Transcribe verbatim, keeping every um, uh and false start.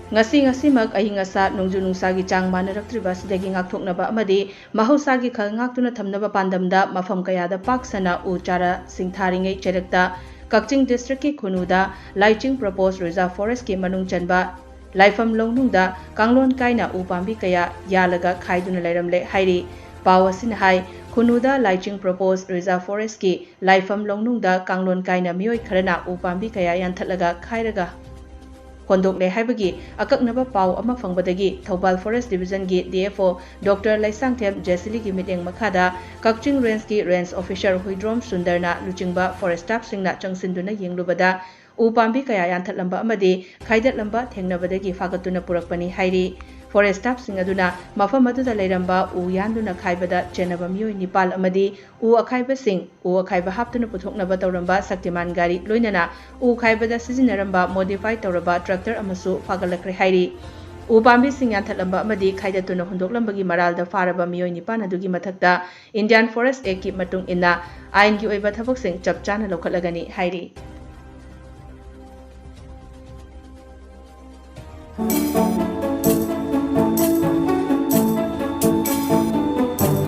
ꯉꯁꯤ ꯉꯁꯤꯃꯛ ꯑꯏꯪ ꯑꯁꯥ ꯅꯣꯡꯖꯨ ꯅꯨꯡꯁꯥꯒꯤ ꯆꯥꯡ ꯃꯥꯟꯅꯔꯛꯇ꯭ꯔꯤꯕ ꯑꯁꯤꯗꯒꯤ ꯉꯥꯛꯊꯣꯛꯅꯕ ꯑꯃꯗꯤ ꯃꯍꯧꯁꯥꯒꯤ ꯈꯜ ꯉꯥꯛꯇꯨꯅ ꯊꯝꯅꯕ ꯄꯥꯟꯗꯝꯗ ꯃꯐꯝ ꯀꯌꯥꯗ ꯄꯥꯛ ꯁꯟꯅ ꯎ ꯆꯥꯔꯥꯁꯤꯡ ꯊꯥꯔꯤꯉꯩ ꯆꯩꯔꯛꯇ ꯀꯛꯆꯤꯡ ꯗꯤꯁꯇ꯭ꯔꯤꯛꯀꯤ ꯈꯨꯅꯨꯗ ꯂꯥꯏꯆꯤꯡ ꯄ꯭ꯔꯣꯄꯣꯁ ꯔꯤꯖꯥꯔꯚ ꯐꯣꯔꯦꯁ꯭ꯠꯀꯤ ꯃꯅꯨꯡ ꯆꯟꯕ ꯂꯥꯏꯐꯝ ꯂꯧꯅꯨꯡꯗ ꯀꯥꯡꯂꯣꯟ ꯀꯥꯏꯅ ꯎ ꯄꯥꯝꯕꯤ ꯀꯌꯥ ꯌꯥꯜꯂꯒ ꯈꯥꯏꯗꯨꯅ ꯂꯩꯔꯝꯂꯦ ꯍꯥꯏꯔꯤ꯫ ꯄꯥꯎ ꯑꯁꯤꯅ ꯍꯥꯏ, ꯈꯨꯅꯨꯗ ꯂꯥꯏꯆꯤꯡ ꯄ꯭ꯔꯣꯄꯣꯁ ꯔꯤꯖꯥꯔꯚ ꯐꯣꯔꯦꯁ꯭ꯠꯀꯤ ꯂꯥꯏꯐꯝ ꯂꯧꯅꯨꯡꯗ ꯀꯥꯡꯂꯣꯟ ꯀꯥꯏꯅ ꯃꯤꯑꯣꯏ ꯈꯔꯅ ꯎ ꯄꯥꯝꯕꯤ ꯀꯌꯥ ꯌꯥꯟꯊꯠꯂꯒ ꯈꯥꯏꯔꯒ ꯍꯣꯟꯗꯣꯛꯂꯦ ꯍꯥꯏꯕꯒꯤ ꯑꯀꯛꯅꯕ ꯄꯥꯎ ꯑꯃ ꯐꯪꯕꯗꯒꯤ ꯊꯧꯕꯥꯜ ꯐꯣꯔꯦꯁ꯭ꯠ ꯗꯤꯕꯤꯖꯟꯒꯤ D F O doctor Leishangthem ꯖꯦꯁꯤꯂꯤꯒꯤ ꯃꯤꯠꯌꯦꯡ ꯃꯈꯥꯗ ꯀꯛꯆꯤꯡ ꯔꯦꯟꯖꯀꯤ ꯔꯦꯟꯖ ꯑꯣꯐꯤꯁꯥꯔ ꯍꯨꯏꯗ꯭ꯔꯣꯝ ꯁꯨꯟꯗꯔꯅ ꯂꯨꯆꯤꯡꯕ ꯐꯣꯔꯦꯁ꯭ꯠ ꯁ꯭ꯇꯥꯐꯁꯤꯡꯅ ꯆꯪꯁꯤꯟꯗꯨꯅ ꯌꯦꯡꯂꯨꯕꯗ ꯎ ꯄꯥꯝꯕꯤ ꯀꯌꯥ ꯌꯥꯟꯊꯠꯂꯝꯕ ꯑꯃꯗꯤ ꯈꯥꯏꯗꯠꯂꯝꯕ ꯊꯦꯡꯅꯕꯗꯒꯤ ꯐꯥꯒꯠꯇꯨꯅ ꯄꯨꯔꯛꯄꯅꯤ ꯍꯥꯏꯔꯤ꯫ ꯐꯣꯔꯦꯁ꯭ꯠ ꯁ꯭ꯇꯥꯐꯁꯤꯡ ꯑꯗꯨꯅ ꯃꯐꯝ ꯑꯗꯨꯗ ꯂꯩꯔꯝꯕ ꯎ ꯌꯥꯟꯗꯨꯅ ꯈꯥꯏꯕꯗ ꯆꯦꯟꯅꯕ ꯃꯤꯑꯣꯏ ꯅꯤꯄꯥꯜ ꯑꯃꯗꯤ ꯎ ꯑꯈꯥꯏꯕꯁꯤꯡ ꯎ ꯑꯈꯥꯏꯕ ꯍꯥꯞꯇꯨꯅ ꯄꯨꯊꯣꯛꯅꯕ ꯇꯧꯔꯝꯕ ꯁꯛꯇꯤꯃꯥꯟ ꯒꯥꯔꯤ ꯂꯣꯏꯅꯅ ꯎ ꯈꯥꯏꯕꯗ ꯁꯤꯖꯤꯟꯅꯔꯝꯕ ꯃꯣꯗꯤꯐꯥꯏ ꯇꯧꯔꯕ ꯇ꯭ꯔꯦꯛꯇꯔ ꯑꯃꯁꯨ ꯐꯥꯒꯠꯂꯛꯈ꯭ꯔꯦ ꯍꯥꯏꯔꯤ꯫ ꯎ ꯄꯥꯝꯕꯤꯁꯤꯡ ꯌꯥꯟꯊꯠꯂꯝꯕ ꯑꯃꯗꯤ ꯈꯥꯏꯗꯠꯇꯨꯅ ꯍꯨꯟꯗꯣꯛꯂꯝꯕꯒꯤ ꯃꯔꯥꯜꯗ ꯐꯥꯔꯕ ꯃꯤꯑꯣꯏ ꯅꯤꯄꯥꯟ ꯑꯗꯨꯒꯤ ꯃꯊꯛꯇ ꯏꯟꯗꯤꯌꯥꯟ ꯐꯣꯔꯦꯁ꯭ꯠ ꯑꯦꯛꯀꯤ ꯃꯇꯨꯡ ꯏꯟꯅ ꯑꯥꯏꯟꯒꯤ ꯑꯣꯏꯕ ꯊꯕꯛꯁꯤꯡ ꯆꯞ ꯆꯥꯅ ꯂꯧꯈꯠꯂꯒꯅꯤ ꯍꯥꯏꯔꯤ꯫